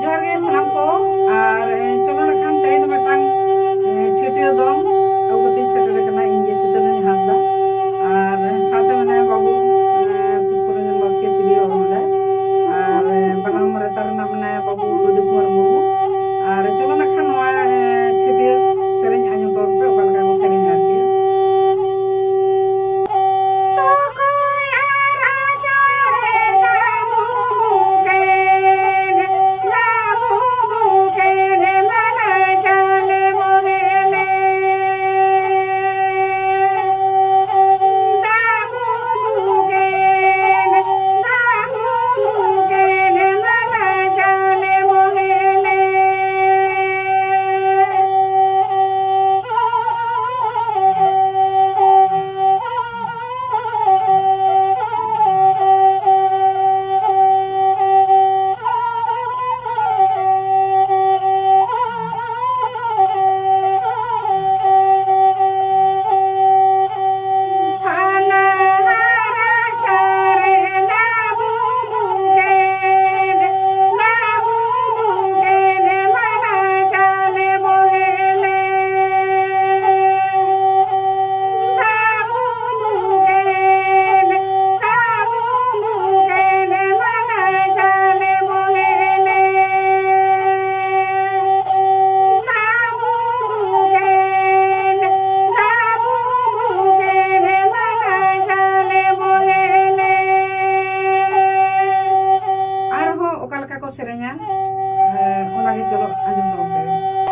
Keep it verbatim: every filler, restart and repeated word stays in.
ᱡᱚᱦᱟᱨ ᱜᱮ ᱥᱟᱱᱟᱢ ᱠᱚ᱾ ᱟᱨ, ᱮ, ᱪᱚᱞᱚ ᱱᱟᱜ ᱠᱷᱟᱱ ᱛᱮᱦᱮᱧ ᱫᱚ ᱢᱤᱫᱴᱟᱝ, ᱮ, ᱪᱷᱟᱹᱴᱭᱟᱹᱨ ᱫᱚᱝ ᱟᱹᱜᱩ ᱠᱟᱛᱮᱧ ᱥᱮᱴᱮᱨ ᱟᱠᱟᱱᱟ᱾ ᱤᱧ ᱜᱮ ᱥᱤᱛᱟᱹᱨᱟᱹᱱᱤ ᱦᱟᱸᱥᱫᱟ᱾ ᱟᱨ, ᱮ, ᱥᱟᱶᱛᱮ ᱢᱮᱱᱟᱭᱟ ᱵᱟᱹᱵᱩ, ᱮ, ᱯᱩᱥᱯᱚᱨᱚᱧᱡᱚᱱ ᱵᱟᱥᱠᱮ, ᱛᱤᱨᱭᱳ ᱚᱨᱚᱝ ᱫᱟᱭ᱾ ᱟᱨ, ᱮ, ᱵᱟᱱᱟᱢ ᱨᱮᱛᱟᱨ ᱨᱮᱱᱟᱜ ᱢᱮᱱᱟᱭᱟ ᱵᱟᱹᱵᱩ ᱯᱨᱚᱫᱤᱯ ᱠᱩᱢᱟᱨ ᱢᱩᱨᱢᱩ᱾ ᱟᱨ ᱪᱚᱞᱚ ᱱᱟᱜ ᱠᱷᱟᱱ ᱱᱚᱣᱟ, ᱮ, ᱪᱷᱟᱹᱴᱭᱟᱹᱨ ᱥᱮᱨᱮᱧ ᱟᱸᱡᱚᱢ ᱛᱟᱵᱚᱱ ᱯᱮ, ᱚᱠᱟ ᱞᱮᱠᱟ ᱠᱚ ᱥᱮᱨᱮᱧᱟ ᱟᱨᱠᱤ᱾ ᱟᱨᱦᱚᱸ ᱚᱠᱟ ᱞᱮᱠᱟ ᱠᱚ ᱥᱮᱨᱮᱧᱟ, ᱮ, ᱚᱱᱟᱜᱮ ᱪᱚᱞᱚ ᱟᱸᱡᱚᱢ ᱛᱟᱵᱚᱱ ᱯᱮ᱾